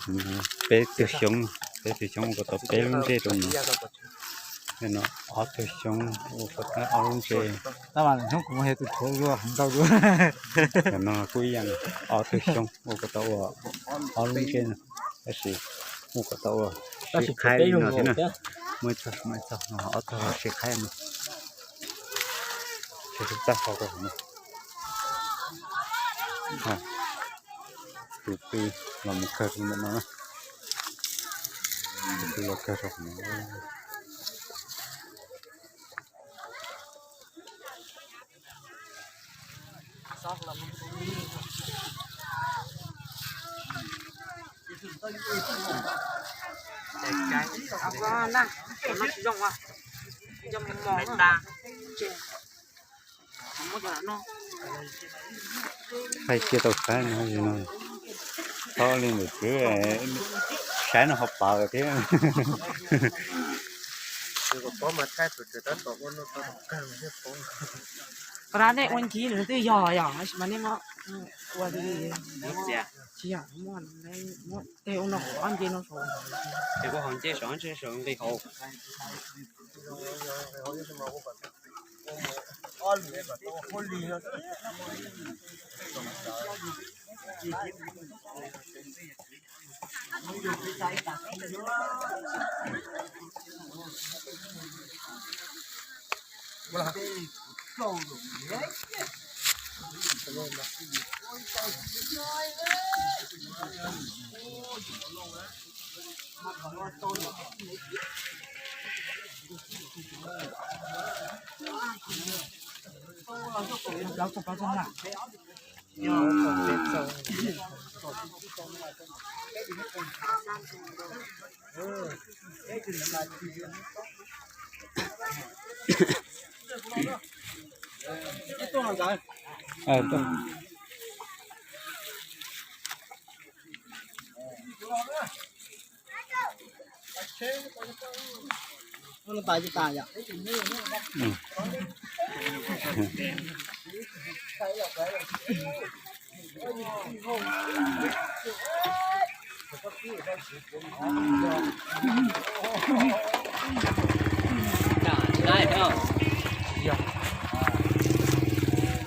Peb tug xyoob, peb tug xyoob ua kom tau peb lub ntsej rau nws. No ob tug xyoob ua kom tau ob lub ntsej. No kuj ib yam, ob tug xyoob ua kom tau ua ob lub ntsej no, tab sis ua kom tau ua sib qhaib li no thiab na. Muaj ib txog, muaj ib txog no ob tug sib qhaib no. Sib txaj hau rau hauv no. Tus twg los mus kawg rau ntawm no na. Tus twg los kawg rau hauv no. Hais cia tau saib no, txhob li ntawd xwb, saib no ho pawv thiab. Qhov nej ua ncig nws twb yog yog, tab sis mas nej muab ua li, tsis yog muab tej ua no hauv nce no saud, ua hauv nce saud ntshe saud nqis hauv.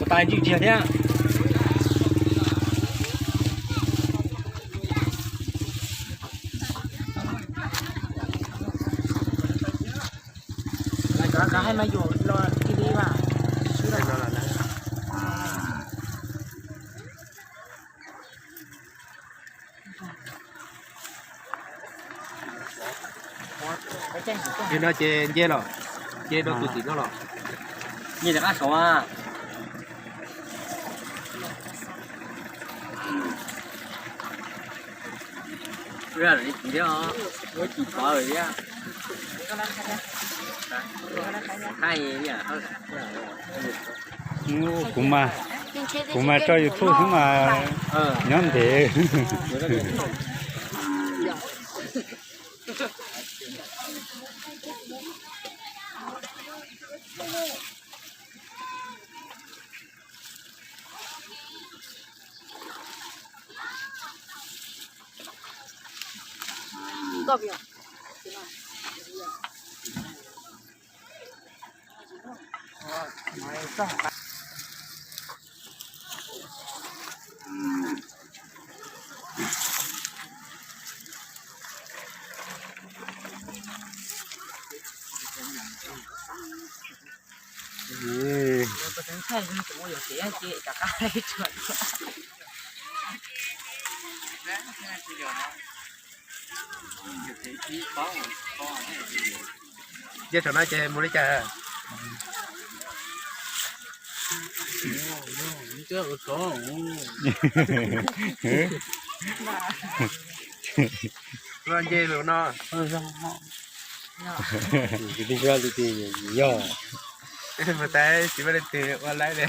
Ua tais ntsuj jiag thiab. Yog no ces nce los, nce rau tus tim no los. Nce rov qab saud a. Ua li tim thiab os, ua tim pov lawm thiab. Kuv mas, kuv mas tso YouTube xwb mas nyob ntev. Nce saum no ces mus li cas? Los nce lawm no. Yog. Mus tais tsis muaj leej twg ua laib li.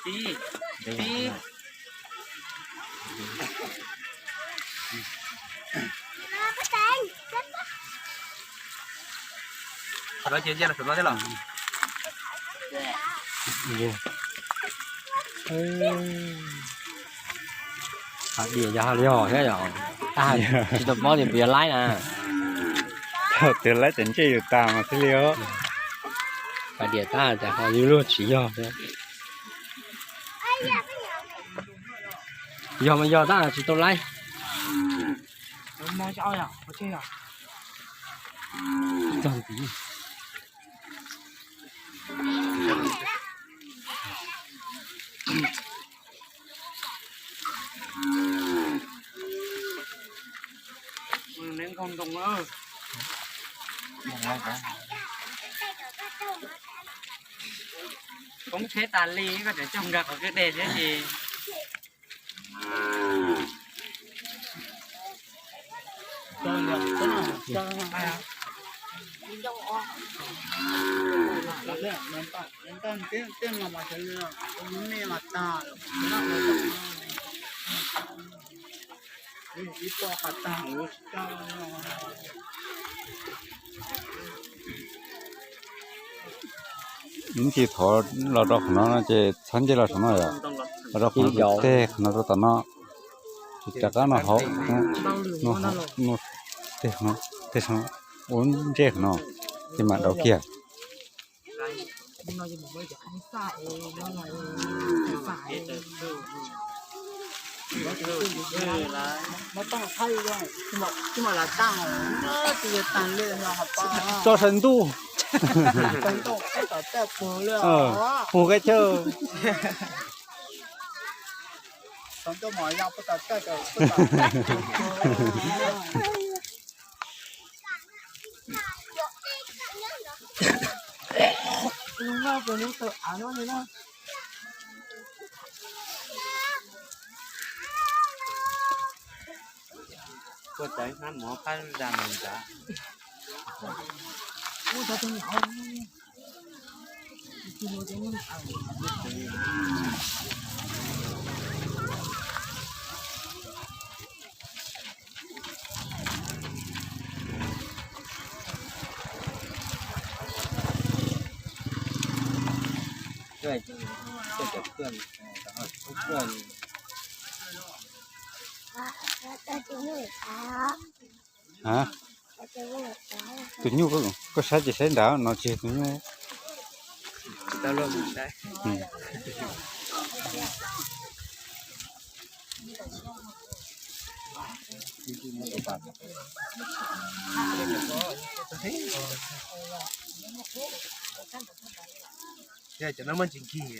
Pib, pib, Qhov no ces ntsia los saum no thiab los? Hais tias yog li os thiab yom, tsis tau paub tias puas yog laib na. Thaum twg laib ces ntsej yus tas mas thiaj li os. Hais tias tab cas ho yuav luag tsis yog thiab. Yog mas yog tab tsis tau laib. Koob tsheb tas li koj tseem coj nkag qhov kwj deg thiab ces. Ib ntsis thov los rau qhov no no ces txhob nce los saum no yom. Los rau qhov no, tej qhov no rau tom no. Ces rov qab no hauv, no, tej no, tej no, ua ntsej qhov no, ces mam dauv kiag. Tso saw ntuj. Puag kab chaw. Kua txawv hnab mov phab zaj mus nrad. A, tus nyuj, koj saib ces saib nrad no tsis yog tus nyuj. Cov no muaj ntsis nkig.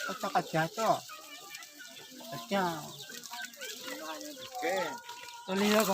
Tso qab tsav tso. Tso li os.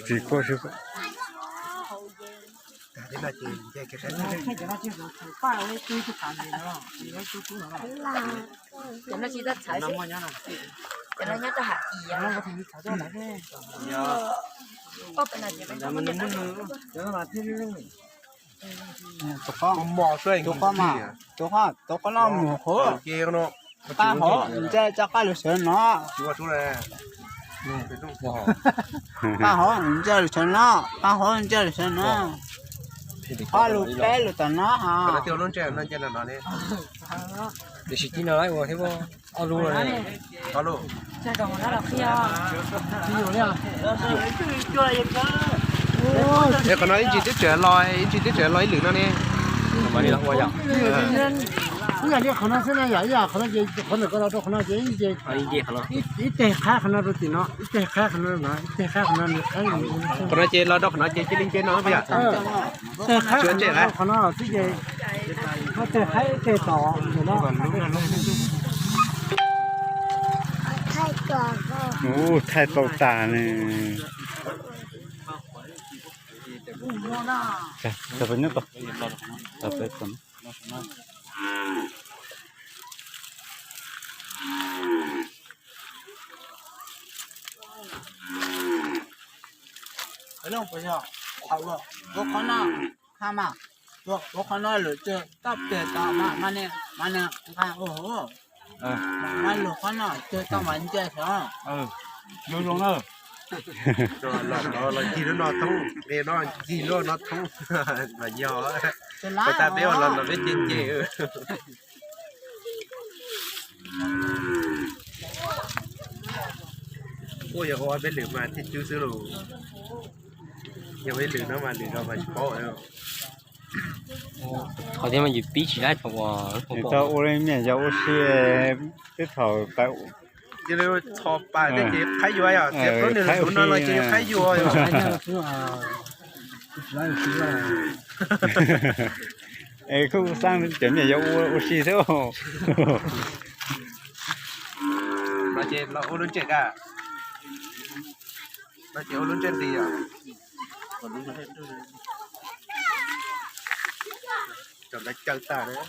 Tsis kua sib. Tus qub mas, tus qub, tus qub no mus hauv. Qab hauv ntsia tso qab lub sawv no. Qab hauv ntsia lub sawv no, qab hauv ntsia lub sawv no. Ob lub peb lub tom no. Tiam sis tib no ua thiab ob lub. Es qhov no ib ntsis twb tseem los, ib ntsis twb tseem los ib lwm no ne. Ib yam li qhov no xwb na yom, ib yam qhov no ces qhov ntawm ko los rau qhov no ces ib teg qhab qhov no rau tim no, ib teg qhab qhov no, ib teg qhab qhov no, qhov no ces los rau qhov no ces cia li nce no yom. Teg qhab qhov no xwb ces, teg qhab teg tom ntawm no. Ub, thaij tau tas ne. Qhov no lawm ces toj pem tau mas, mas ne, mas ne, mas lus qhov no ces tau mas nce xyov. Los cig lub no thoob, no cig lub no thoob, mas yog tas peb ua los no peb nce nce. Ua yog ua peb lwm mas thiaj cub xwb lauj. Yog peb lwm no mas lwm no mas tsis paub. Qhov thiab mas yus pib tsis laib thaum uas tau ua li niam yog ua si, twb thaum cia li txhos pas tej ces qhaib yuav yom, txiav plaub niag lwm no los ces yus qhaib yuav yom. Es kuj xav cov niam yog ua ua si xwb. No ces los ua lub ntsej ka, no ces ua lub ntsej nti yom. Cov lawv caw tag na.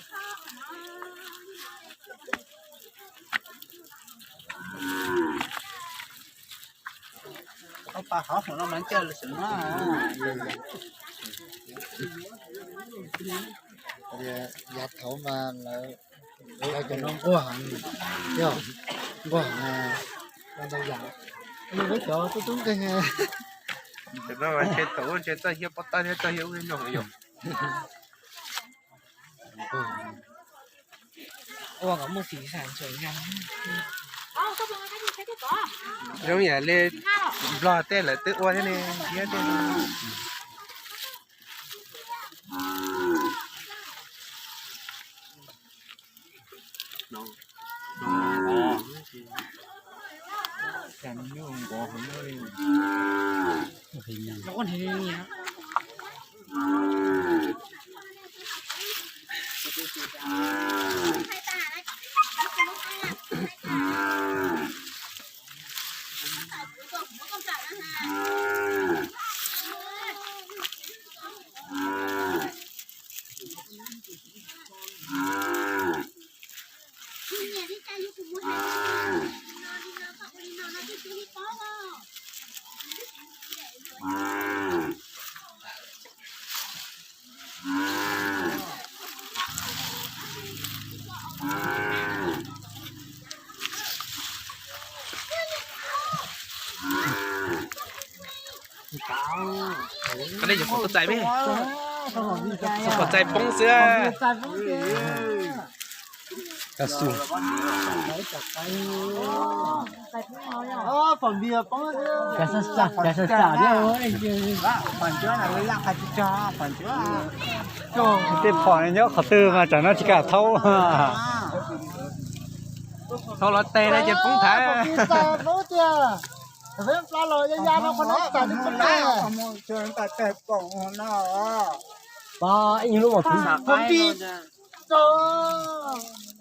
Ob pab hov hauv no mas ncaw lawm xwb na. Yav thaud mas lawv, lawv cov no nquag heev, yog nquag heev, ntau yam, peb cov tub tub nkeeg. Cov no mas ntshe thaum ub ntshe txoj hiab pob tawb thiab txoj hiab ub nyuag yom. Zoo yam li Nplog tej lawv twb ua thiab ne, thiab tej. Qhov no yog qhov txais me, qhov txais poob xwb. Kav su. Tej phom nyob qhov twg mas tsam no tsis kam thaub. Thaub los tes na ces poob thaiv. Ib lub mas phom nti.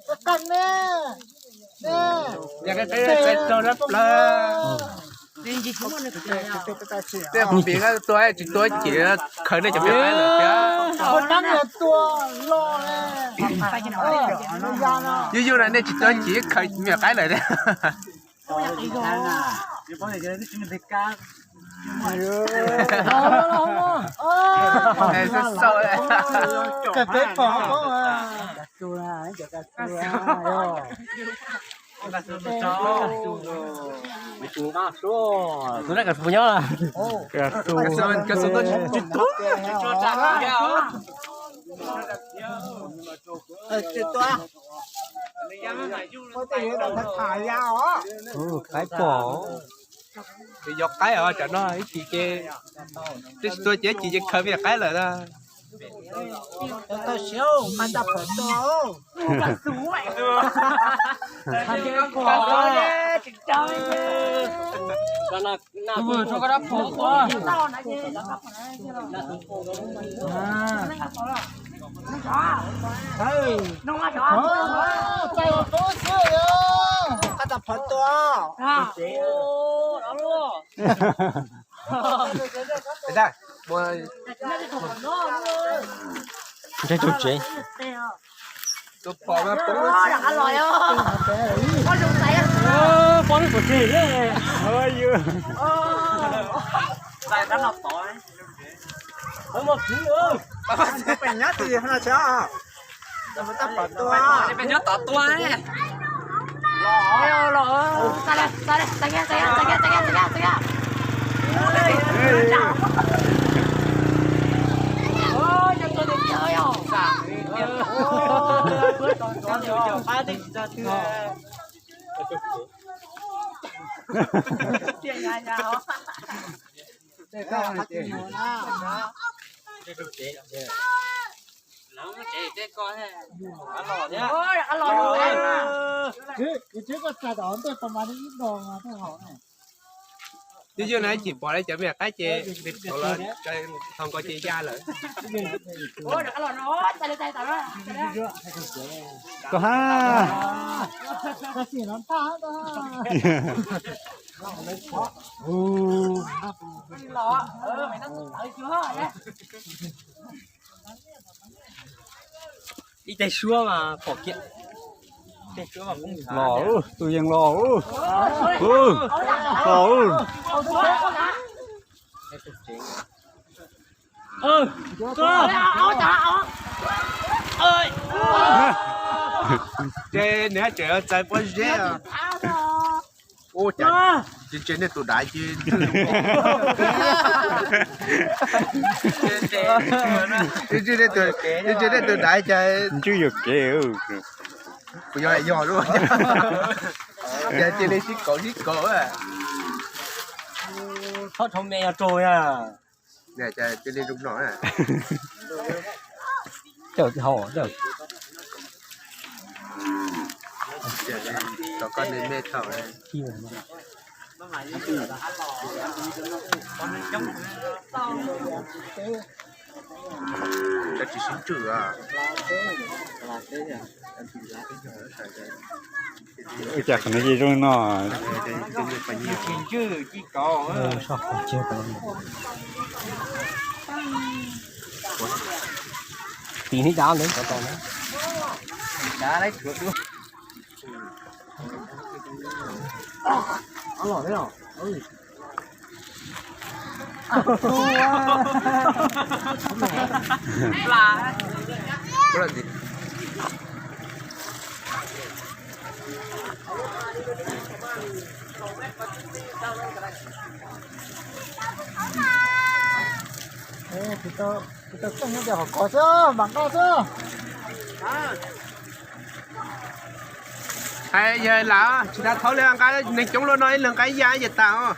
Qeej ne, ne, tej pom pim tua tsis tua ces khaws nej cov me qaib lawm thiab. Ua tab niag tua los, yus yus na nej tsis tua ces khaws me qaib lawm thiab. Peb pom tus nqa suav, tus nqa kas fus nyob. Kas fus, kas fus tsis tuag. Qaib pom, yog qaib os, tsam no ib chim ces twb tsis tuag ces ib chim ces khaws me qaib lawm na. Tau siab, mas ntag pom tua. Qab tas phov tua. Ntshai tsaug tsev. Tus phom mas poob lub tsev. Poob lub tsev thiab. Peb nyob tim no tso. Peb nyob tom tua. Yog yog na tsis pom li cov me qaib ces tau nkaus ces ya lawm. Koj ha. Ib teg suab mas pom kiag. Los, tus yeej los. Los. Ces nws tseem txais pob zeb. Ua cas tsis ntse nej tus daiv ces, tsis ntse nej tus daiv ces ntswj yog kev. Kuv yog yog lub, ces cia li sib kaum sib kaum. Txhob rhaub me yog raug na. Cia li zoo no. Cawm hau cawm. Tom koj nws me thaum. Cov tsis sib ntswj. Ua cas qhov no yeej zoo no. Tsis ntswj, tsis kaum. Tim hnub dav ntawd. Kuv tau txeej nyob tias qhov kos xwb, npam nqaj xwb. Hais yawg lam tsis tas thaum li nqa neeg coob luaj no ib leeg nqa ib yam ces tas os.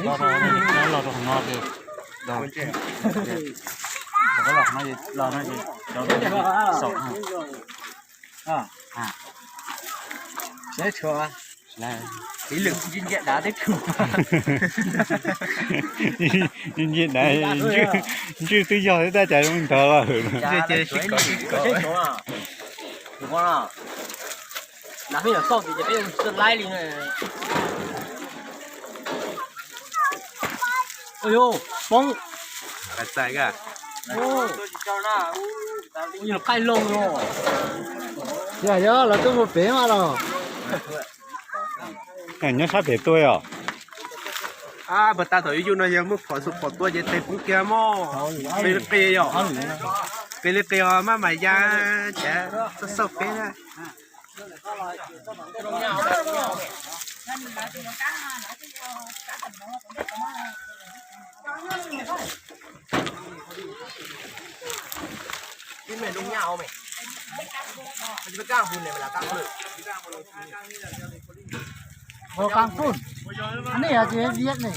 Los rau no, los no, los no, los no, Seb tshuav, ib lwm ntsia dav teb tshuav. Ntsia dav, ntswj twb yog thiab tab cas zoo ntawd lawm. Nav peb yog xauj tim ces peb tsis laib li. Ua yus poob. Qaij loo no. Yog yog los tuaj mus pem mas los. Nyob sab pem tuaj os. Puag ta thaum yuj yug no yog muaj phom xu phom tua ces tes poob kiag mog. Qis li qis yom. Qis li qis os maj mam ya, cav xauj xauj peb na. Ua qaa pun, nej yog tsis viab ne.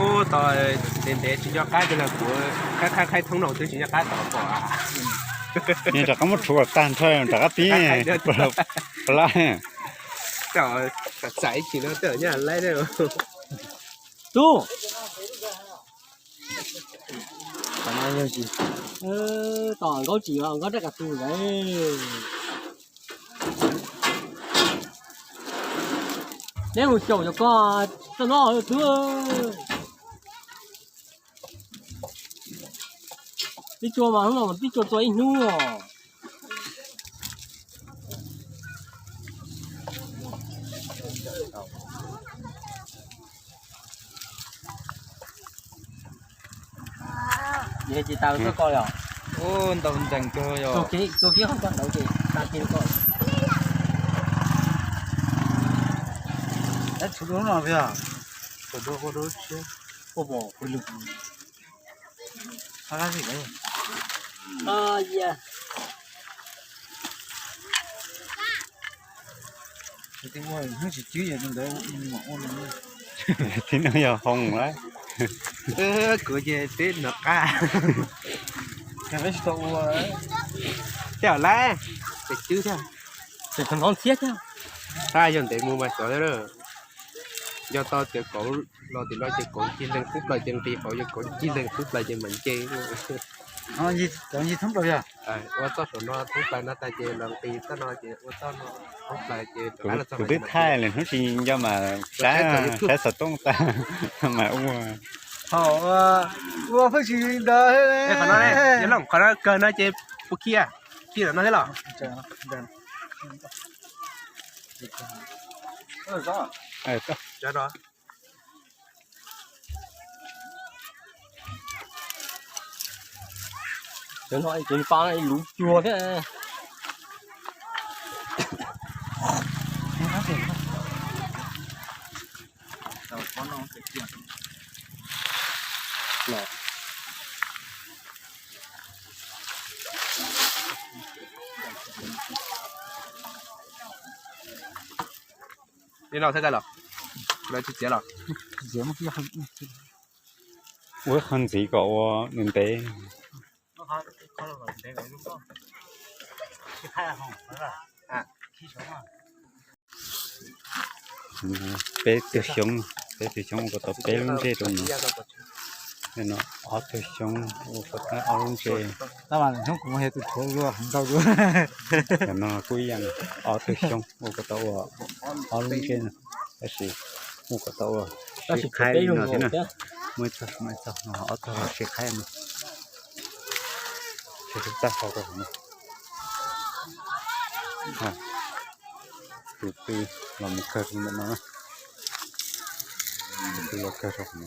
Ub, tau ntev ntev tsis nco qab tias los kuv qhaib qhaib qhaib thoob no twb tsis nco qab tau pom. Rov qab muab tshuav tag nrho rov qab pib. Plab. Txais ib chim no tej zaum nyaj laib. Tub, tom nkaub tsis, nkaub rab ka tu ntawd. Neb mus xyaum cov ko txog no tub. Tib tsuas mas hnub no tib tsuas txua ib hnub os. Ces tsis tas koj ko li os. Ub, ntau ntsees kawg yog. Tua kiag qhov ko ntawd ces tas kiag ko. Tshuav dua no thiab. Tshuav dua ua dua tshiab. Ua pom kuv lwm. Hnub tsis cwb yog ntawd mam ua no. Tib no yog hoo lawm. Kuv ces peb nov qab. Peb tsis tau ua. Tej zaum lawm, ces cwb thiab. Ces tau ntxhiab thiab. Tab yog ntev mus mas xyov thiab. Nco tau tias kauv los tim no ces kauv ncig leeg xwb plaws ces nqis hauv, yog kauv ncig leeg xwb plaws ces mam nce. Kauv ncig thoob plaws yog. Ua txoj saum no thoob plaws no tas ces los nqis txoj no ces ua txoj no thoob plaws ces. Kuv twb thaij lawm hnub tsis nco mas saib, saib xov tooj tas mas ua. Thaum ua pheej tsis ntawd. Qhov no, qhov no kawg no ces puas khi, khi no thiab los. Cov no ces pa ib lub cuag thiab. Li no thiab los? Lawv tsis txiav los? Ua ib qho ntxiv kom ua ntev ntev. Peb tug xyoob, peb tug xyoob ua kom tau peb lub ntsej rau no. No ob tug xyoob ua kom tau ob lub ntsej. Tab mas hnub kuv mus yog tus tshuav luaj heev ntau dua. Cov no kuj ib yam, ob tug xyoob ua kom tau ua ob lub ntsej no, tab sis ua kom tau ua sib qhaib li no thiab na. Muaj ib txog, muaj ib txog no ob tug sib qhaib no. Tsis tau txaj hau rau hauv no. Tus twg los mus kawg rau ntawm no na. Tus twg los kawg rau hauv no.